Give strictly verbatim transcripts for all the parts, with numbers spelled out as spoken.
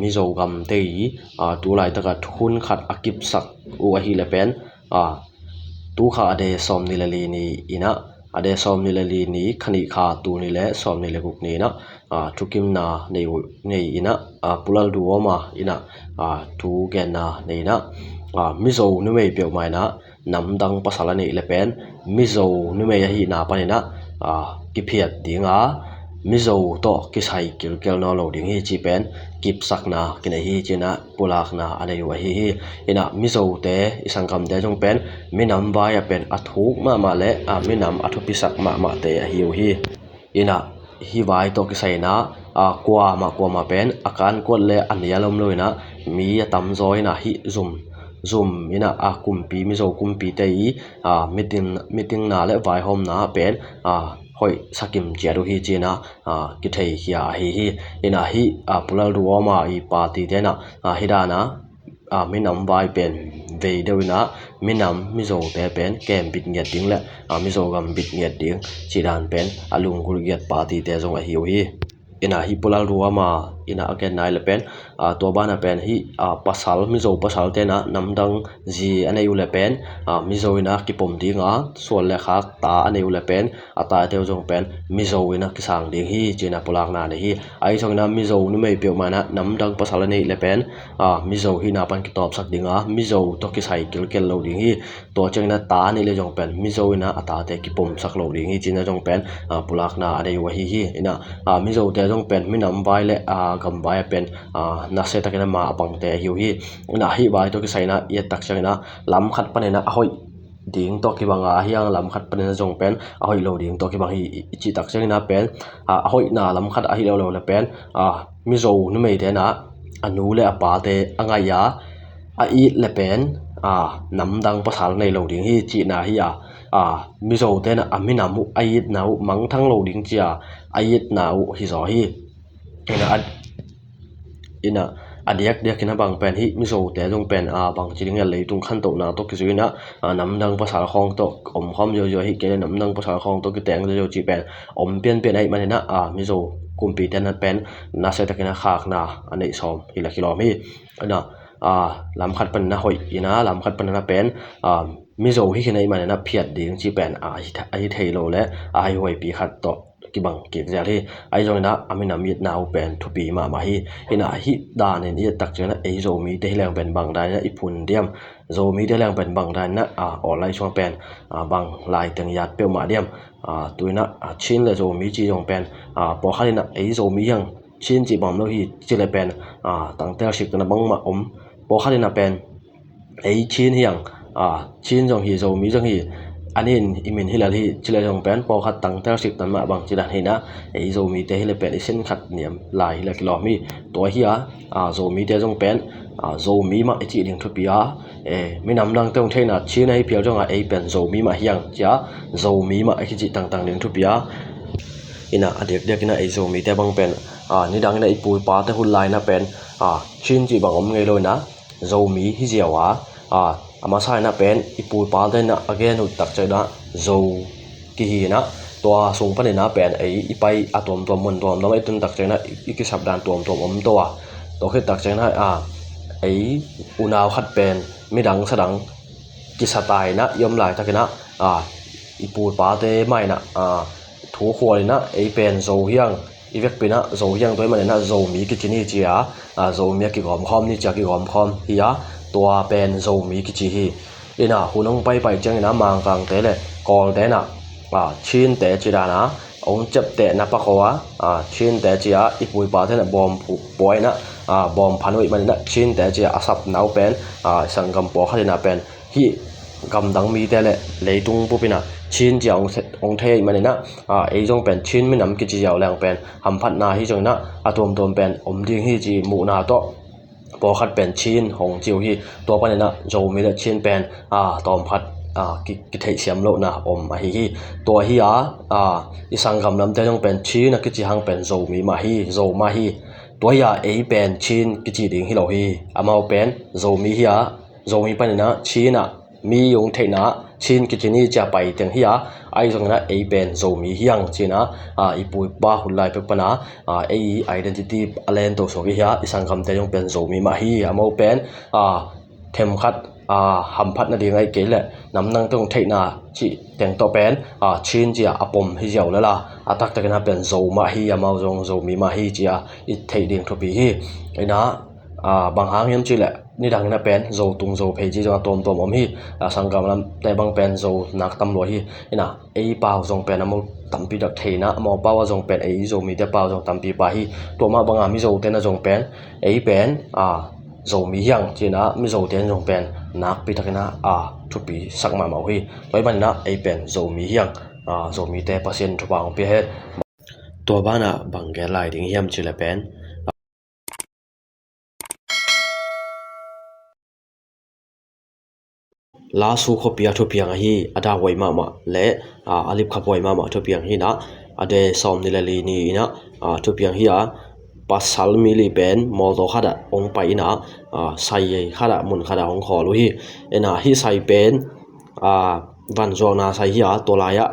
Mizo gamte i, aa, tu laitaka thukhun khat a kipsak uh ahih leh pen, aa, tu kha a de sawmnih le li ni in ah, a de sawmnih le li ni, kha nih kha, tuni le sawmnih le guk ni in ah, aa, thukimna nei uh, nei in ah, aa, Pu Lalduhoma in ah, aa, thu genna nei in ah, aa, Mizo numei peuhmah in ah namdang pasal a neih leh pen Mizo numei ahihna panin ah, aa, kiphiat ding a, Mizo tawh kisai kilkel nawn lo ding hi cih pen kipsakna kinei hi ci-in ah pulakna a nei uh ahi hi. In ah Mizote, i sanggamte zong pen minam vai ah pen a thuk mahmah le, aa, minam a thupisak mahmahte ahi uh hi. In ah hih vai tawh kisai in ah, aa, kuamah kuamah pen a kankuat le a nial om lo in ah, mi a tamzaw in ah hih zum, zum in ah, aa, kumpi, Mizo kumpite i, aa, meeting, meetingna le vaihawmna pen, aa, hoih sakim ciat uh hi ci-in ah, aa, kitheikhia ahi hi. In ah hih, aa, Pu Lalduhoma i partyte in ah, aa, hih dan a, aa, minam vai pen vei deuh in ah, minam Mizote pen kem bit ngiat ding le, aa, Mizo gam bit ngiat ding cih dan pen a lunggulh ngiat partyte zong ahi uh hi. In ah hih Pu Lalduhoma in ah a genna leh pen, aa, tua banah pen hih, aa, pasal, Mizo pasalte in ah namdang zi a neih uh leh pen, aa, Mizo in ah kipom ding a, suan le khak ta a neih uh leh pen a tate uh zong pen Mizo in ah kisang ding hi ci-in ah pulakna nei hi. Ahi zongin ah Mizo numei peuhmah in ah namdang pasal a neih leh pen, aa, Mizo hihna pan kitawpsak ding a, Mizo tawh kisai kilkel lo ding hi. Tua ciangin ah ta a neih leh zong pen Mizo in ah a tate kipomsak lo ding hi ci-in ah zong pen, aa, pulakna a nei uh ahi hi. In ah, aa, Mizote zong pen minam vai le, aa, gam vai ah pen, aa, nasia takin ama a bangte ahi uh hi. In ah hih vai tawh kisai in ah i et tak ciangin ah lam khat panin ah a hoih ding tawh kibang a, ahi hang lam khat panin ah zong pen a hoih lo ding tawh kibang hi i, i cih tak ciangin ah pen, aa, a hoihna lam khat ahi lo lo leh pen, aa, Mizo numeite in ah a nu le a pate a ngaih a, a it leh pen, aa, namdang pasal nei lo ding hi cihna hi a, aa, Mizote in ah a minam uh, a itna uh mangthang lo ding ci a, a itna uh hizaw hi. In ah, in ah a diakdiak in ah bang pen hih Mizote zong pen, aa, bangci ding hiam, leitung khantohna tawh kizui in ah, aa, namdang pasal khawng tawh omkhawm ziauziau ahih kei leh namdang pasal khawng tawh kiteng ziauziau cih pen om pianpian ahih manin ah, aa, Mizo kumpite in ah pen nasia takin ah khakna a neih sawm hi leh kilawm hi. In ah, aa, lam khat panin ah hoih in ah, lam khat panin ah pen, aa, Mizo hi khin ahih manin ah phiat ding cih pen, aa, ahi, ahi thei lo le, aa, ahi huaipi khat tawh kibang kik zel hi. Ahi zongin ah a minam itna uh pen thupi mahmah hi. In ah hih danin i et tak ciangin ah ei Zomite hi leng pen bang danin ah i phun diam, Zomite hi leng pen bang danin ah, aa, online sungah pen, aa, bang laiteng i at peuhmah diam. Aa, tu-in ah, aa, Chin le Zomi cih zong pen, aa, pawlkhat in ah ei Zomi hi hang, Chin cih bang om lo hi ci leh pen, aa, tangtel sikna bangmah om. Pawlkhat in ah pen ei Chin hi hang, aa, Chin zong hi, Zomi zong hi, a nih in i min hi lel hi ci leh zong pen pawlkhat tangtel sikna mah bang ci dan hi in ah, ei Zomite hi leh pen i sin khat niam lai hi leh kilawm hi. Tua hi a, aa, Zomite zong pen, aa, Zomi mah i cih ding thupi a, ee, minam dangte hong theihna Chin ahi phial zong a, ei pen Zomi mah hi hang ci a, Zomi mah i kicih tangtang ding thupi a. In ah a diakdiak in ah ei Zomite bang pen, aa, nidang in ah i pu i pate hun lai in ah pen, aa, Chin cih bang om ngei lo in ah Zomi hi ziau a, aa, a masa in ah pen i pu i pate in ah a gen uh tak ciangin ah Zo kihi in ah, tua sung panin ah pen ei i pai a tuamtuam, mun tuamtuam ah i tun tak ciangin ah i, i kisap dan tuamtuam om to a. Tua khit tak ciangin ah, aa, ei unau khat pen midang sadang kisa ta in ah i om laitakin ah, aa, i pu i pate mah in ah, aa, thu khual in ah ei pen Zo hi hang, i vekpi in ah Zo hi hang, tua ahih manin ah Zomi kici ni ci a, aa, Zomi a kigawmkhawm ni ci a kigawmkhawm hi a, tua pen Zomi kici hi. In ah hun hong paipai ciangin ah Mangkangte le Kawlte in ah, aa, Chinte ci dan a hong ciaptehna pak uh a, aa, Chinte ci a i pu i pate in ah bawm phu-, pua in ah, aa, bawm phan uh ahih manin ah Chinte ci a a sapna uh pen, aa, sanggam pawlkhat in ah pen hih gamdang mite le leitung bup in ah Chin ci a hong se-, hong thei ahih manin ah, aa, ei zong pen Chin minam kici ziau leng pen hamphatna hi zongin ah a tuamtuam pen om ding hi ci muhna tawh pawlkhat pen Chin hong ci uh hi. Tua panin ah Zomi le Chin pen, aa, tawmkhat, aa, ki, kitheihsiam lohna om ahi hi. Tua hi a, aa, i sanggam lamte zong pen Chin a kici hang pen Zomi mah hi, Zo mah hi. Tua hi a ei pen Chin kici ding hi lo hi. Amau pen Zomi hi a, Zomi panin ah Chin ah mi hong theihna ah Chin kici ni ci a pai teng hi a, Ahi zongin ah ei pen Zomi hi hang ci-in ah, a, i pu i pa hun lai pek pan a, a, ei identity a len to suak i hi a, i sanggamte zong pen Zomi mah hi. Amau pen, a, themkhat, a, hamphat nading ahih kei leh namdangte hong theihna cih teng tawh pen, a, Chin ci-a a pom hi ziau lel a, a taktakin ah pen Zo mah hi, amau zong Zomi mah hi ci-a i theih ding thupi hi. Inah, a, bang hang hiam cih leh nidangin ah pen Zo tung Zo phei ci zong a tuamtuam om hi. A, sanggam lamte bang pen Zo nak tam lua hi. Inah ei pau zong pen amau tampi tak thei inah, amau pau ah zong pen ei Zomite pau zong tampi pha hi. Tua mah bangah Mizote na zong pen ei pen, a, Zomi hi hang ci-in ah Mizote in zong pen nakpi takin ah, a, thupi sak mahmah uh hi. Tua ahih manin ah ei pen Zomi hi hang, a, Zomite Pasian thupha hong pia hen. Tua banah bang gen lai ding hiam cih leh pen, Lasu khuapi a thupiang ahi, a dahhuai mahmah le, a, a lipkhaphuai mahmah thupiang hi inah, a de sawm nih le li ni inah, a, thupiang hi a, pasal mi li pen mawtaw khatah hong pai inah, a, sai khatah, mun khatah hong khawl uh hi. Inah hih sai pen, a, vanzuakna sai hi a, tua lai-ah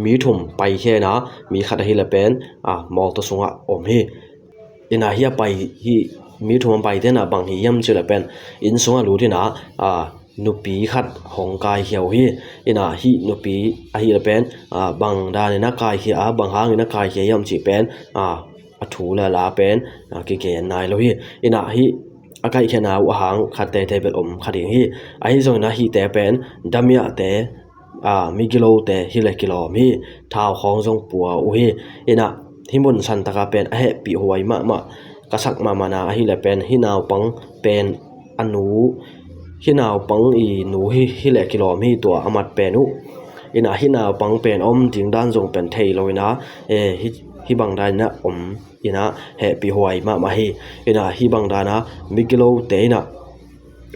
mi thum paikhia inah mi khat ahih leh pen, a, mawtaw sungah om hi. Inah hih a pai, hih mi thum a paite inah bang hi hiam cih leh pen inn sungah lut inah, a, nupi khat hong kaikhia uh hi. Inah hih nupi ahih leh pen, a, bang danin a kaikhia a, bang hangin a kaikhia hiam cih pen, a, a thu le a la pen, a, kigen nai lo hi. Inah hih a kaikhiatna uh a hang khat teitei bel om kha ding hi. Ahi zongin ah hihte pen damiahte, a, migilote hi leh kilawm hi. Thau khawng zong pua uh hi. Inah hih mun santaka pen a hehpihhuai mahmah ka sak mahmahna ahih leh pen hih naupang pen a nu, hih naupang i nu hi, hi leh kilawm hi, tua a mat pen uh. Inah hih naupang pen om ding dan zong pen thei lo inah, e, hih, hih bang danin ah om inah hehpihhuai mahmah hi. Inah hih bang dana migilote inah,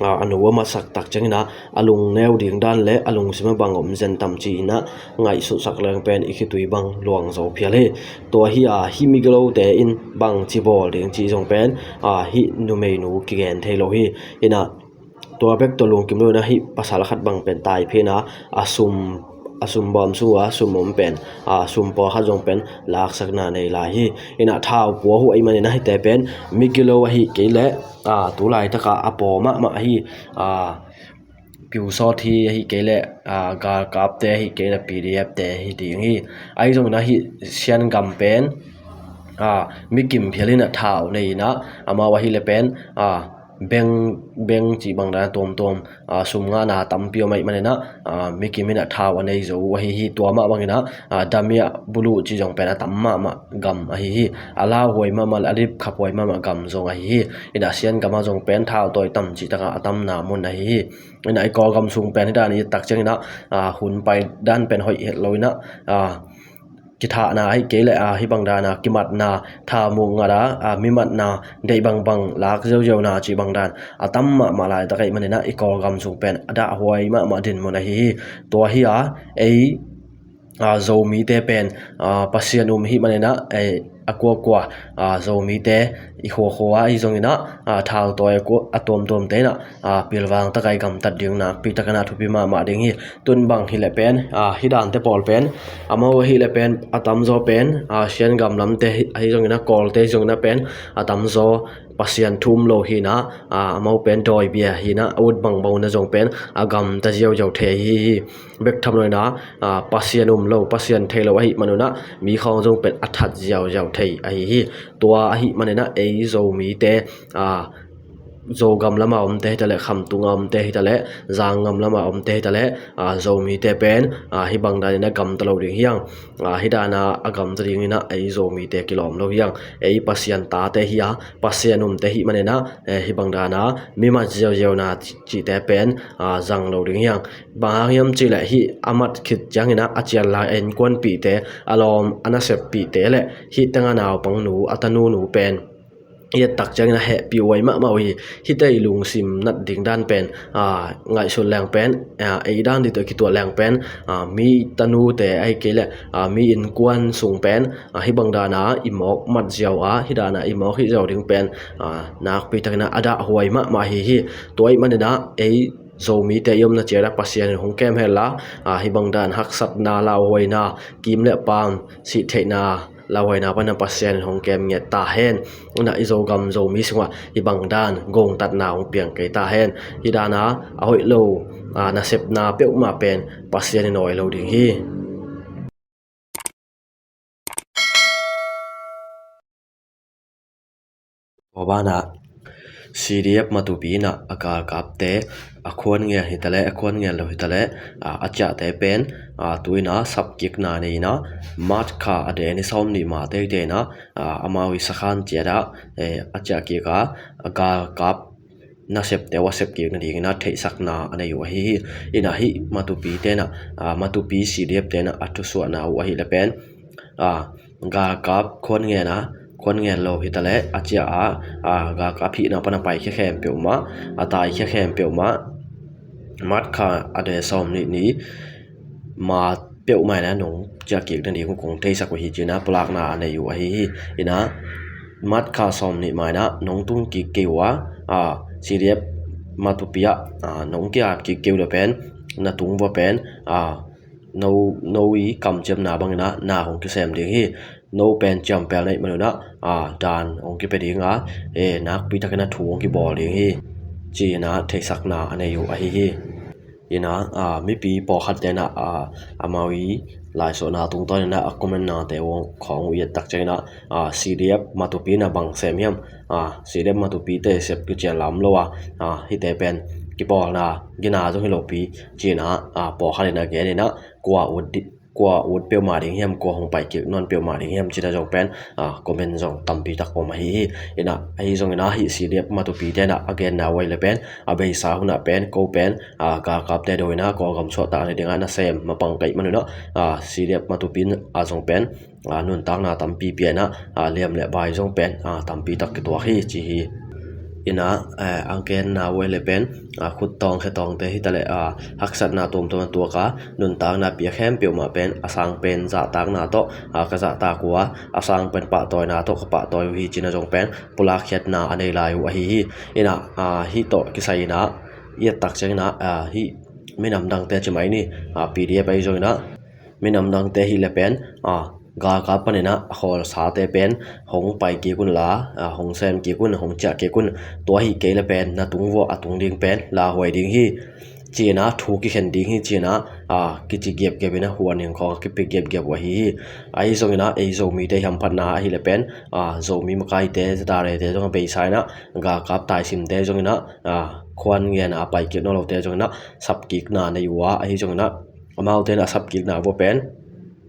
a, a nu a matsak tak ciangin ah a lungneu ding dan le a lungsim a bang om zen tam ci-in ah ngaihsutsak leng pen i khitui bang luang zo phial hi. Tua hi a, hih migilote in bang ci bawl ding cih zong pen, a, hih numeinu kigen thei lo hi. Inah tua bek tawh lungkim lo inah hih pasal khat bang pen taiphin a, a sum, a sum bawm sung uh a sum om pen, a, sum pawlkhat zong pen laksakna nei lai hi. Inah thau pua uh ahih manin ah hihte pen migilo ahih kei leh, a, tu laitakah a paw mahmah ahi, a, piusawt hi ahih kei leh, a, galkapte ahih kei leh P D F te hi ding hi. Ahi zongin ah hih Sian gam pen, a, mikim phial inah thau nei inah amau ahih leh pen, a, beng, beng cih bang dan a tuamtuam, a, sum ngahna tampi om ahih manin ah, a, mikim inah thau a nei zo uh ahi hi. Tua mah bangin ah, a, damiah buluh cih zong pen a tam mahmah gam ahi hi. A lauhuai mahmah le a lipkhaphuai mahmah gam zong ahi hi. Inah Sian gamah zong pen thau tawi tam cih takah a tamna mun ahi hi. Inah i Kawlgam sung pen hih dan i et tak ciangin ah, a, hun pai dan pen hoih het lo inah, a, kithahna ahih kei leh, a, hih bang dana kimatna, thau muk ngat a, a, mi matna, deih bangbang lak ziauziauna cih bang dan a tam mahmah laitak ahih manin ah i Kawlgam sung pen a dahhuai mahmah dinmun ahi hi. Tua hi a, ei, a, Zomite pen, a, Pasian um ahih manin ah, ei, a kuakua, a, Zomite i khuakhua ahi zongin ah, a, thau tawi a kua, a tuamtuamte inah, a, pilvang taka i gamtat ding nakpi takin ah thupi mahmah ding hi. Tun bang hi leh pen, a, hih dante pawl pen, amau ahih leh pen a tamzaw pen, a, Sian gam lamte hi, ahi zongin ah Kawlte hi zongin ah pen a tamzaw Pasian thu um lo hi inah, a, amau pen dawibia hi inah a ut bangbang un ah zong pen a gamta ziauziau thei ahi hi. Bek tham lo inah, a, Pasian um lo, Pasian thei lo ahih man un ah mi khawng zong pen a that ziauziau thei ahi hi. Tua ahih manin ah ei Zomite, a, Zogam lama omte hi taleh, Khamtunga omte hi taleh, Zanggam lama omte hi taleh, a, Zomite pen, a, hih bang danin a gamta lo ding hi hang. A, hih dana a gamta dingin ah ei Zomite kilawm lo hi hang. Ei Pasian tate hi a, Pasian umte hih manin ah, eh, hih bang dana mi mat ziauziauna ci-, cihte pen, a, zang lo ding hi hang. Bang hang hiam cih leh hih a mat khit ciangin ah a cian lai a innkuanpihte, a lawm a naseppihte le hih tengah naupangnu, a tanunu pen i et tak ciangin a hehpihhuai mahmah uh hi. Hihte i lungsim nat ding dan pen, a, ngaihsut leng pen, a, ei dan ding tawh kituah leng pen, a, mi tanute ahih kei leh, a, mi innkuan sung pen, a, hih bang dana i mawk mat ziau a, hih dana i mawk hih ziau ding pen, a, nakpi takin ah a dahhuai mahmah ahi hi. Tua ahih manin ah ei Zomite i omna ciatah Pasian in hong kem hen la, a, hih bang dan haksatna, lauhuaina, kim le paam, sihtheihna, lauhuaina pana Pasian in hong kem ngiat ta hen. Inah i Zogam Zomi sungah hih bang dan gongtatna hong piang kei ta hen. Hih dana a hoih lo, a, nasepna peuhmah pen Pasian in awi lo ding hi. Tua banah C D F Matupi inah a galkapte, a khuan ngen hitaleh, a khuan ngen lo hitaleh, a, a ciahte pen, a, tu inah sapkikna nei inah March kha a deni sawm nih ma teitei inah, a, amau i sakhan ciatah, eh, a ciah kik a, a galkap nasepte uh a sep kik nading inah theihsakna a nei uh ahi hi. Inah hih Matupi tenah, a, Matupi C D F tenah a thusuahna uh ahih le pen, a, galkap khuan ngen a, khuan ngen lo hitaleh a ciah a, a, galkap hihna pana paikhia khempeuh mah, a taikhia khempeuh mah, March kha a de sawm nih ni ma peuhmah inah nong ciah kik nading uh kong theisak uh hi ci inah pulakna a nei uh ahi hi. Inah March kha sawm nih ma inah nong tung kik kei uh a, a, C D F Matupi ah, a, nong kiat kik kei uh le pen na tung vua pen, a, no, no i kamciamna bang inah na hong kisem ding hi. No pen ciampel na hih man un ah, a, dan hong kipia ding a, e, nakpi takin a thu hong kibawl ding hi ci inah theihsakna a nei uh ahi hi. Inah, a, mipi pawlkhat tenah, a, amau i laisuahna tungtawn inah a comment nate uh khawng uh i et tak ciang inah, a, C D F Matupi inah bang sem hiam, a, C D F Matupi te sep kician lam lo a, a, hihte pen kipawlna gina zong hi lopi ci inah, a, pawlkhat inah gen inah kua ut di kua ut peuhmah ding hiam, kua hong pai kik nawn peuhmah ding hiam ci inah zong pen, a, comment zong tampi tak om ahi hi. Inah ahi zong inah hih C D F Matupi tenah a genna uh ahih le pen, a beisa hunah pen ko pen, a, galkapte do inah Kawlgam suahtak nading a nasem mapang ka hih man un ah, a, C D F Matupi in a zong pen, a, nuntakna tampi pia inah, a, liam le bai zong pen, a, tampi tak kituak hi ci hi. Inah, eh, a genna uh ahih le pen, a, khuttawng khetawngte hitaleh, a, haksatna tuamtuam a tuak a, nuntakna pia khempeuh mah pen a sang pen zahtakna tawh, a, ka zahtak uh a, a sang pen pahtawina tawh ka pahtawi uh hi ci inah zong pen pulakkhiatna a nei lai uh ahi hi. Inah, a, hih tawh kisai inah i et tak ciang inah, a, hih minam dangte ci mai ni, a, P D F ahi zong inah minam dangte ahih le pen, a, galkap pan inah a khawlsate pen hong pai kik un la, a, hong sem kik un, hong ciah kik un. Tua ahih kei le pen na tung vua a tung ding pen lauhuai ding hi ci inah thu kikhen ding hi ci inah, a, kici giapgiap inah huan ning khawng a kipia giapgiap uh ahi hi. Ahi zong inah ei Zomite i hamphatna ahih le pen, a, Zomi makaite, ZRA te zong a beisa inah galkap taisimte zong inah, a, khuan ngen a pai kik nawn lote zong inah sapkikna nei uh a, ahi zong inah amaute inah sapkikna vua pen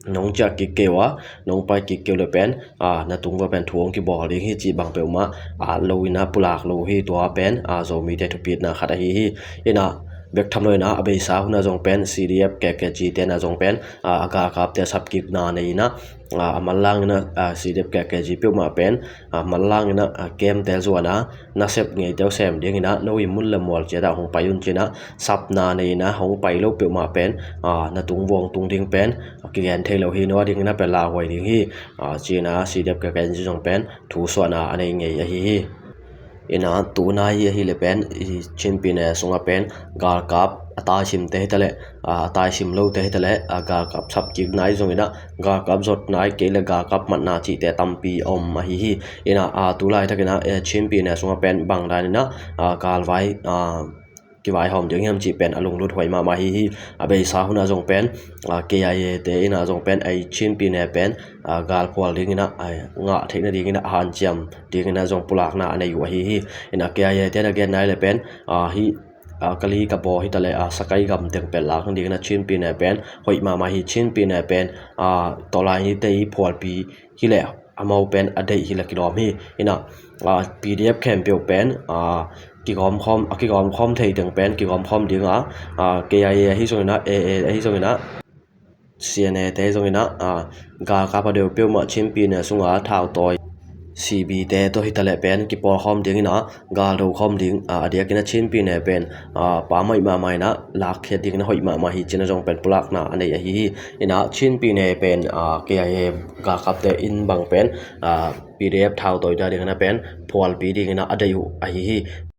nong ciah kik kei uh a, nong pai kik kei uh le pen, a, na tung vua pen thu hong kibawl ding hi cih bang peuhmah, a, lo inah pulak lo hi. Tua pen, a, Zomite thupitna khat ahi hi. Inah bek tham lo inah a beisa hunah zong pen C D F K K G tenah zong pen, a, a galkapte sapkikna nei inah, a, a manlang inah, a, C D F K K G peuhmah pen, a, manlang inah, a, kemte zuan a, nasep ngeite uh sem ding inah no i mun le mual ciatah hong pai un ci inah sapna nei inah hong pai lo peuhmah pen, a, na tung vua hong tung ding pen, a, kigen thei lo hi. No a ding inah pen lauhuai ding hi, a, ci inah C D F K K G zong pen thusuahna a nei ngei ahi hi. Inah tunai ahih le pen i Chin pyine sungah pen galkap a taisimte hitaleh, a, a taisim lote hitaleh, a, galkap sapkikna ahi zong inah galkap zotna ahih kei le galkap matna cihte tampi om ahi hi. Inah, a, tu laitak inah, e, Chin pyine sungah pen bang dan inah, a, galvai, a, kivaihawm ding hiam cih pen a lunglut huai mahmah ahi hi. A beisa hunah zong pen, a, K I A te inah zong pen ei Chin pyine pen, a, galphual ding inah, a, ngah theih nading inah hanciam ding inah zong pulakna a nei uh ahi hi. Inah K I A te na genna ahih le pen, a, hih, a, Kali Kabaw hitaleh, a, Sakai gam teng pen lak nading inah Chin pyine pen hoih mahmah hi. Chin pyine pen, a, tawlaite i phualpi hileh amau pen a deih hileh kilawm hi. Inah, a, P D F khempeuh pen, a, kigawmkhawm, a kigawmkhawm thei teng pen kigawmkhawm ding a, a, K I A ahi zong inah, A A ahi zong inah, C N A te ahi zong inah, a, galkap a deu peuhmah Chin pyine sungah thautawi C B te tawh hitaleh pen kipawlkhawm ding inah, galdo khawm ding, a, a diakin a Chin pyine pen, a, pammaih mahmah inah lakkhiat ding inah hoih mahmah hi ci inah zong pen pulakna a nei ahi hi. Inah Chin pyine pen, a, K I A galkapte in bang pen, a, P D F thautawite a ding inah pen phualpi ding inah a deih uh ahi hi.